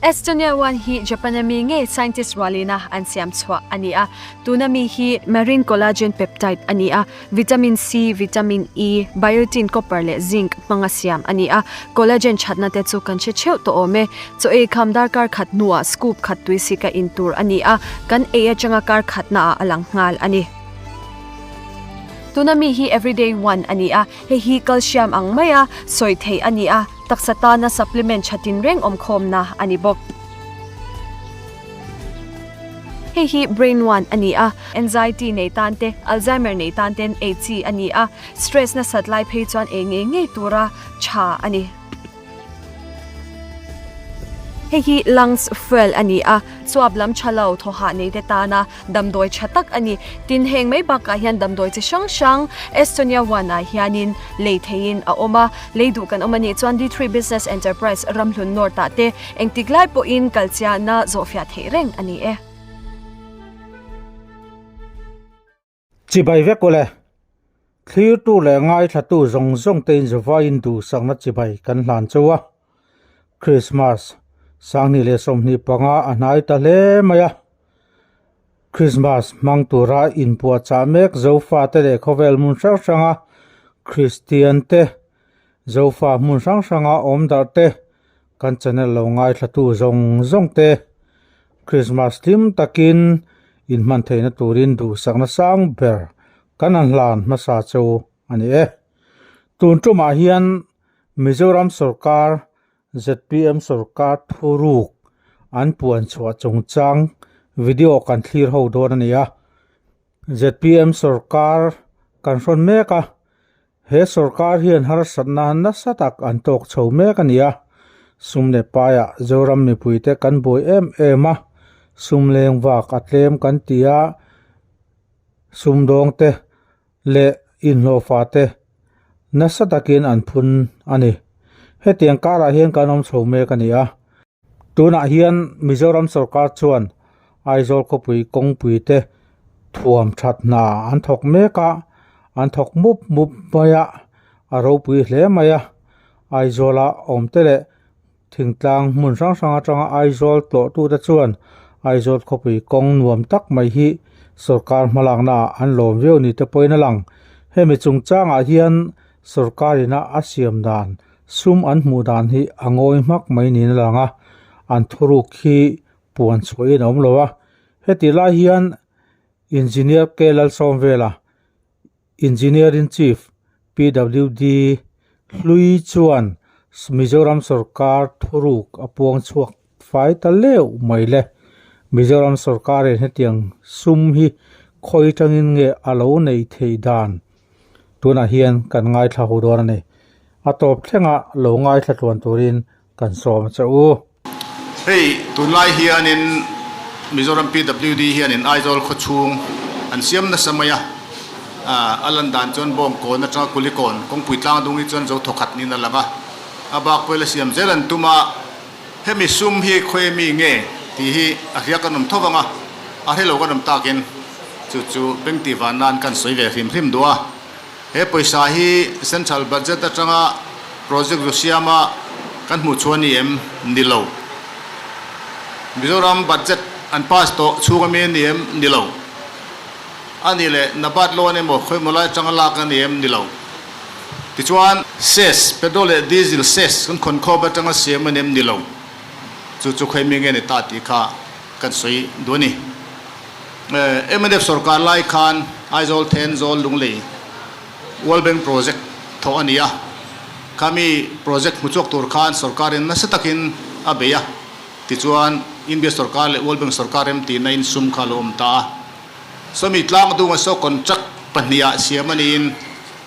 Estonia One hi Japan-a mi ngei scientist rualina an siam chhuah a ni a. Tuna mi hi marine collagen peptide a ni a, vitamin C, vitamin E, biotin, copper leh zinc hmanga siam a ni a. Collagen thatna te chu kan hre theuh tawh awm e. Chaw ei kham darkar khat hnuah scoop khat tui sika in tur a ni a, kan ei atanga kar khatnaah a lang nghal a ni. Tuna mi hi everyday one a ni a, hei hi calcium ang maia sawi theih a ni a, taksa tana supplement tha tinreng awmkhawmna a ni bawk. Hei hi brain one a ni a, anxiety nei tan te, Alzheimer nei tan ten ei chi a ni a, stress nasat lai phei chuan ei ngei ngei tura tha a ni. Hei hi lungs fuel a ni a, chuap lam tha lo thawhah nei te tana damdawi tha tak a ni. Tin, heng mai bakah hian damdawi chi hrang hrang Estonia One ah hianin lei theihin a awm a, lei duh kan awm a nih chuan D3 Business Enterprise Ramhlun North ah te engtik lai pawhin kalchiahna zawhfiah theih reng a ni e. Chibai vek ule. Thlirtu leh ngaithlatu zawng zawng tein Jehovah-in duhsakna chibai kan hlan cheu a. Krismas 2025 a hnai ta hle mai a. Krismas hmang tura inpuahchah mek Zofate leh khawvel hmun hrang hranga Kristiante, Zofa hmun hrang hranga awm darh te, kan channel lo ngaithlatu zawng zawng te Krismas hlim takin inhman theihna turin duhsakna sang ber kan han hlan hmasa cheu a ni e. Tun tumah hian Mizoram sorkar zpm sorkar thuruk an puan chhuah chungchang video kan thlir ho dawn a ni a. Zpm sorkar kan hrawn mek a. He sorkar hian harsatna nasa tak an tawk chho mek a ni a, sum leh paiah Zoram mipuite kan buai em em a, sum leng vak a tlem kan ti a, sumdawngte leh inhlawhfate nasa takin an phun a ni. Hetiang karah hian kan awm chho mek a ni a. Tunah hian Mizoram sorkar chuan Aizawl khawpui kawngpui te thuam that hna an thawk mek a, an thawk mup mup mai a, a ropui hle mai a. Aizawla awm te leh thingtlang hmun hrang hrang atanga Aizawl tlawh tute chuan Aizawl khawpui kawng nuam tak mai hi sorkar hmalakna ah an lawm viau ni te pawhin a lang. Hemi chungchangah hian sorkar ina a siam dan Sum an hmuh dan hi a ngawi hmak mai niin a lang a, an thuruk hi puan chhuahin a awm lo a. Heti lai hian Engineer K Lalsawmvela, Engineer in Chief, PWD, hlui chuan Mizoram sawrkar thuruk a puang chhuak fai ta leuh mai le. Mizoram sawrkarin hetiang sum hi khawi tangin nge a lo neih theih dan Tunah hian kan ngaithla hu dawn a ni. A tawp thlengah lo ngaithla tluan turin kan sawm che u. Hei tunlai hianin Mizoram PWD hianin Aizawl khawchhung an siam nasa mai a, a lan dan chuan Bawngkawn atanga Kulikawn kawngpui tlang dung hi chuan zo thawkhat niin a lang a, a bak pawh ila siam zel an tum a, hemi sum hi khawi mi nge tih hi a hria kan awm tho vang a, a hrelo kan awm takin. Chu chu beng tih van nan kan sawi ve hrim hrim duh a. He pawisa hi Central Budget atanga project zu siama kan hmuh chhuah a ni em? Ni lo. Mizoram Budget an pass tawh chhung ami a ni em? Ni lo. A nih leh NABARD loan emaw khawimaw lai atanga lak a ni em? Ni lo. Tichuan, Cess, petrol leh diesel cess kan khawn khawp atanga siam a ni em? Ni lo. Chu chu khawimi nge ni ta tih kha kan sawi duh a ni. Mnf sorkar lai khan Aizawl Thenzawl Lunglei World Bank project thawh a ni a, khami project hmu chhuak tur khan sorkarin nasa takin a bei a, tichuan India sorkar leh World Bank sorkar remtihna in sum kha a lo awm ta a. Sawmi tlang dunga saw contract pahniha siam a niin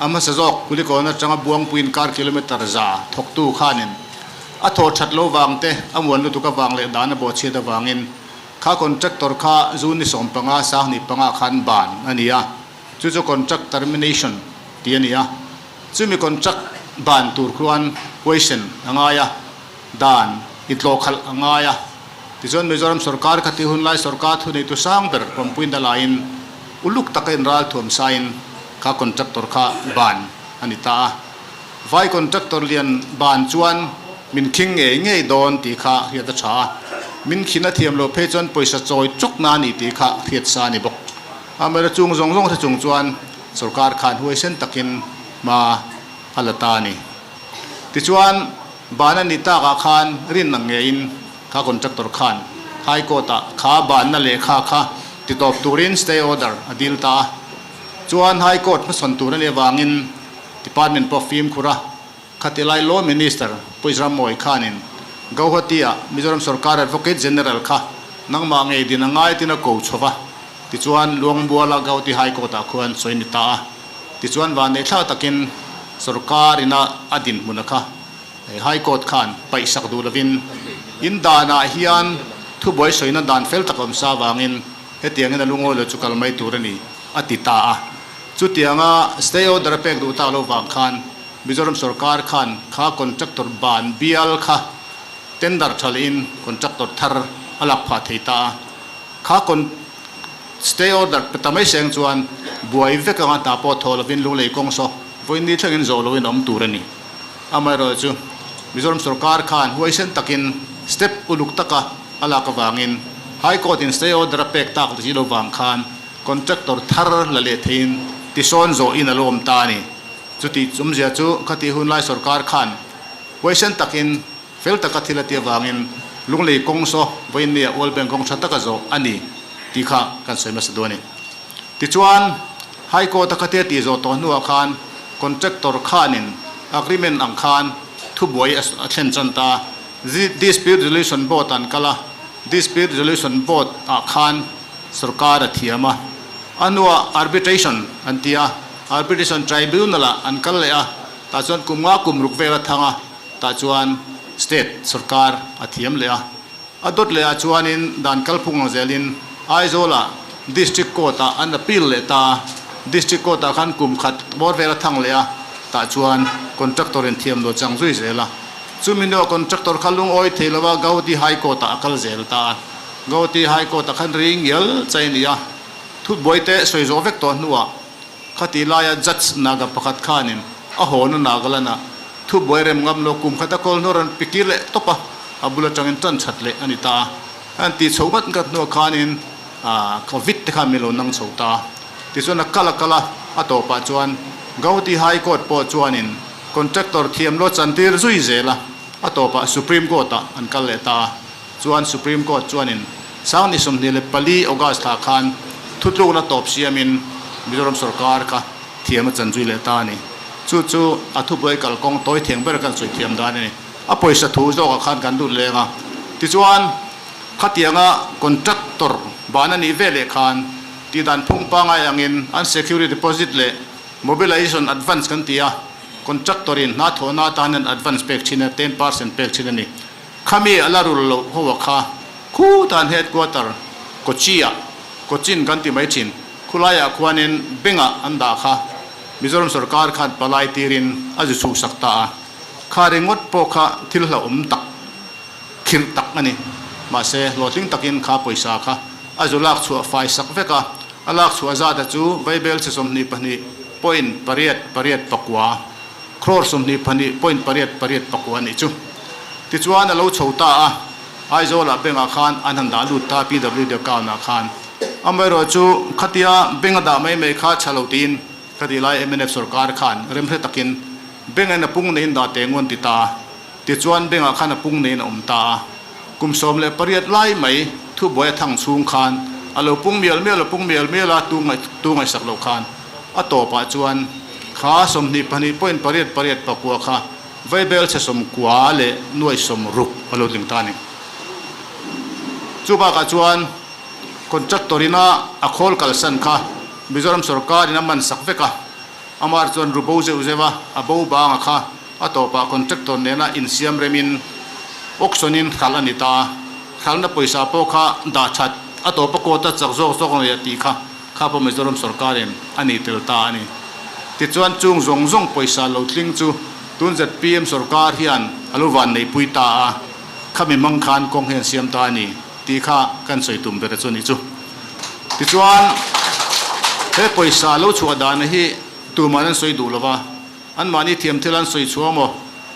a hmasa zawk Kulikawn atanga Buangpui inkar kilometre za thawktu khanin a thaw that lo vang te, a muan lutuk avang leh dan a bawhchhiat avangin Kha contractor kha June ni 15 25 khan ban a ni a, chu chu contract termination tih a ni a. Chumi contract ban tur khuan question a ngai a, dan i tlawhkhalh a ngai a. Tichuan Mizoram sorkar kha tih hun lai sorkar thuneitu sang ber pawmpuina laiin uluk taka inralthuam sain kha contractor kha ban a ni ta a. Vai contractor lian ban chuan min khing ngei ngei dawn tih kha hriat a tha a. Min khin a thiam loh phei chuan pawisa chawi chawk na a ni tih kha hriat sa a ni bawk. Amaherawhchu chung zawng zawng hre chung chuan sorkar khan huaisen takin hma a la ta a ni. Tichuan, ban a nih takah khan rin ang ngeiin kha contractor khan High Court-ah kha banna lehkha kha titawp turin stay order a dil ta a. Chuan High Court hmasawn tur a nih avangin Department pawh fimkhur a. Khatilai Law Minister Pu Israel khanin Gauhati-ah Mizoram sorkar Advocate General kha nangmah ngei din a ngai tin a ko chho va, tichuan Luangbuala Gauhati High Court-ah khuan sawi ni ta a. Tichuan vanneihthlak takin sorkar ina a dinhmun a kha High Court khan paihsak duh lovin in danah hian thubuai sawina dan fel tak awm sa avangin hetiangin a lungawi lo chu kal mai tur a ni a ti ta a. Chutianga stay order a pek duh tak lo vang khan Mizoram sorkar khan kha contractor ban bial kha tender tha lehin contractor thar a lak phah thei ta a, kha con stay order pe ta mai seng chuan buai vek anga hna pawh thaw lovin lunglei kawng saw vawiin ni thlengin zawh loin a awm tur a ni. Amaherawhchu Mizoram sorkar khan huaisen takin step uluk taka a lak avangin High Court in stay order a pek tak zilo vang khan contractor thar la leh theiin tisawn zawhin a lo awm ta a ni. Chuti chumzia chu khati hunlai sorkar khan huaisen takin fel taka thil a ti avangin Lunglei kawng saw vawiinnia World Bank kawng tha taka zawh a ni tih kha kan sawi hmasa duh a ni. Tichuan, High Court-a khatia tih zawh tawh hnuah khan contractor khanin agreement ang khan thubuai a thlen chan ta. Dispute Resolution Board an kal a, Dispute Resolution Board-ah khan sorkar a thiam a. A hnuah arbitration an ti a, arbitration tribunal ah an kal leh a, tah chuan kum nga kum ruk vel a thang a, tah chuan state sorkar a thiam leh a. A dawt leh ah chuanin dan kalphung ang zelin Aizawl ah district court ah an appeal leh ta a, district court ah khan kum khat bawr vel a thang leh a, tah chuan contractor in thiam lo chang zui zel a. Chumi hnuah contractor kha lungawi thei lo a Gauhati High Court ah a kal zel ta a. Gauhati High Court ah khan ring ngial chai a ni a, thutbuai te sawi zawh vek tawh hnuah khati laia Judge Naga pakhat khanin a hawna Nagaland ah thubuai rem ngam lo kum khat a kawl hnu rawn pikir leh tawp a, a bul atangin tan that leh a ni ta a. An tih chho ngat ngat hnuah khanin Covid te khan min lo nang chho ta a, tichuan a kal a kal a, a tawpah chuan Gauhati High Court pawh chuanin Contractor thiam lo chantir zui zel a, a tawpah Supreme Court ah an kal leh ta a. Chuan Supreme Court chuanin Sangni 24 August thla khan thutlukna tawp siamin Mizoram sorkar kha thiam a chan zui leh ta a ni. Chu chu a thubuai kalkawng tawi thiang ber kan sawi thiam dan a ni. A pawisa thu zawkah khan kan lut leng a. Tichuan khatianga contractor ban a nih ve leh khan tihdan phung pangai angin an security deposit leh mobilization advance kan ti a, contractor in hna thawhna atan hian advance pek thin a, 10% pek thin a ni. Khami a la rul loh ho a kha khutan headquarter Kochi-ah, Cochin kan ti mai thin, khulaiah khuanin bank-ah an dah kha Mizoram sorkar khan palai tirin a zu chhuhsak ta a. Kha ringawt pawh kha thil hlauhawm tak, khirh tak a ni. Mahse, hlawhtling takin kha pawisa kha a zu lak chhuah fai sak vek a, a lak chhuah zat a chu Vaibel chhe 22 point pariat pariat pakua, Crore 22 point pariat pariat pakua a nih chu. Tichuan a lo chho ta a, Aizawlah bank-ah khan an han dah lut ta PWD account-ah khan. Amaherawhchu khatia bank a dah mai mai kha tha lo tiin khatih lai mnf sorkar khan remhre takin bank-in a pung neiin dah teh ngun ti ta a. Tichuan bank-ah khan a pung neiin a awm ta a. Kum 18 lai mai thubuai a thang chhung khan a lo pung mial mial a pung mial mial a tu tu ngaihsak loh khan a tawpah chuan kha 22 point pariat pariat pakua kha vaibel chhe 90 leh nuai 60 a lo tling ta a ni. Chu bakah chuan contractor ina a khawl kalsan kha Mizoram sorkar in a man sak vek a, amah chuan ru bo zeuh zeuh a, a bo banga kha A tawpah contractor nena insiam remin auction in hralh a ni ta a, hralhna pawisa pawh kha dah that a tawpa quota chak zawk zawk nei a tih kha kha pawh Mizoram sorkarin a ni tel ta a ni. Tichuan chung zawng zawng pawisa lo tling chu tun zpm sorkar hian a lo van neihpui ta a, khami hmang khan kawng hian siam ta a ni tih kha kan sawi tum ber chu a nih chu. Tichuan he pawisa lo chhuah dana hi tuman an sawi duh lova, Anmahni thiam thil an sawi chhuah maw,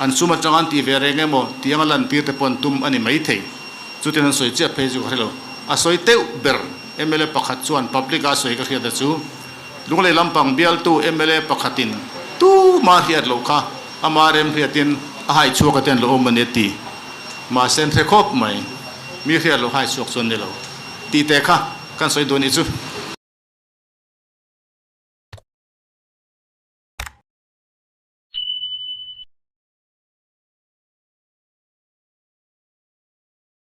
an sum atanga an tih ve reng emaw tih anga lantir te pawh an tum a ni maithei. Chutin an sawi chiah phei chu ka hre lo. A sawi teuh ber mla pakhat chuan public a sawi ka hriat a chu Lunglei lampang bialtu mla pakhatin tuma hriat loh kha ama rem hriatin a hai chhuak a ten lo awm a ni a ti. Mahse an hre khawp mai. Mi hriat loh hai chhuak chuan ni lo. Tih te kha kan sawi duh a nih chu.